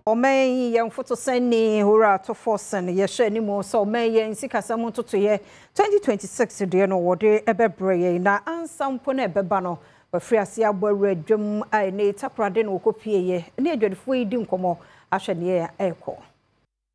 Ɔman yi yɛn mfotosɛnni Owura Ato Forson yɛhwɛ anim sɛ ɔman yɛn sikasɛm ntotoeɛ 2026 deɛ no wɔde ɛbɛbrɛ yɛn na ansa mpo na ɛbɛba no wafiri ase abɔ awura dwam a ɛne Takoradi na wɔkɔpieeɛ ne adwadifoɔ yi di nkɔmmɔ ahwɛ neɛ ɛrekɔ.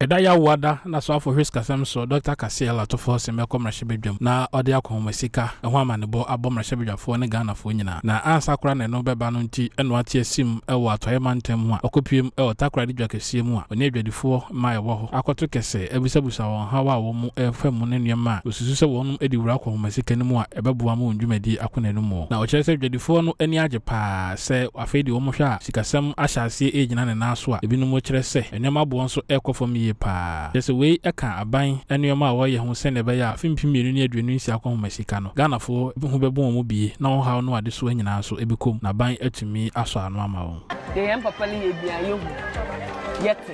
Ɛda Yawoada na Soafo hwɛ sikasɛm so Dɔkta Cassiel Ato Forson bɛkɔ mmarahyɛbadwam na ɔde akɔnhoma-sika ho amanebɔ abɔ mmarahyɛbadwafoɔ ne Ghanafoɔ nyinaa. Na ansa koraa na ɛno bɛba no nti na wate asim wɔ Atɔeɛ mantam mu a ɔkɔpuem wɔ Takoradi dwa kɛseɛ mu a ɔne adwadifoɔ mma a ɛwɔ hɔ akɔto kɛsɛ abisabusa wɔn haw a wɔn refa mu ne nneɛma a wɔsusu sɛ wɔn de wura akɔnhoma-sika no mu a ɛbɛboa ma wɔn dwumadie akɔ n'anim. Na ɔkyerɛ sɛ adwadifoɔ no ani agye paa sɛ afei deɛ wɔhwɛ a sikasɛm ahyɛ aseɛ regyina ne nan so a ebinom kyerɛ sɛ nneɛma boɔ nso rekɔ fam yie pa ara. Kyerɛ sɛ wei ka aban nneɛma a wɔreyɛ ho sɛdeɛ ɛbɛyɛ a afe 2026 akɔnhoma sika no, Ghanafoɔ ho bɛbɔ wɔn bie na wɔn haw no adesoa nyinaa nso bɛkɔ mu na aban atumi asɔ ano ama wɔn. Deɛ yɛn papa no yɛ biara yɛhu, yɛte,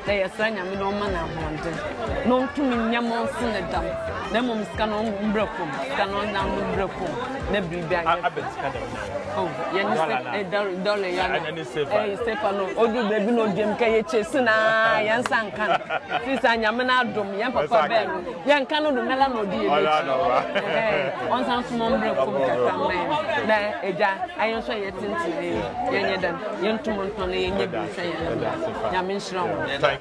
na yɛsrɛ Nyame na ɔmma no ahoɔden na ɔntumi nyɛ ma ɔnse ne dam na mmom sika no ɔmbrɛ fam, sika no ɔnam no mbrɛ fam na biribi anyɛ fɛ. Oh, yɛne sɛ dɔla ya no ɛyɛ sefa no odu baabi na ɔdi mka yɛ kyesi na yɛn nsa nka no sisa Nyame no adom yɛn papa bɛɛ no yɛn nka no do nala na ɔdi yɛn akyi ɔnsan so mbrɛ fam kakra mma yɛn na agya ayɛ nso yɛ tenten yɛnyɛ dɛn yɛntum ntɔn na yɛnyɛ bi nhwɛ yɛn Nyame nhyira wɔn.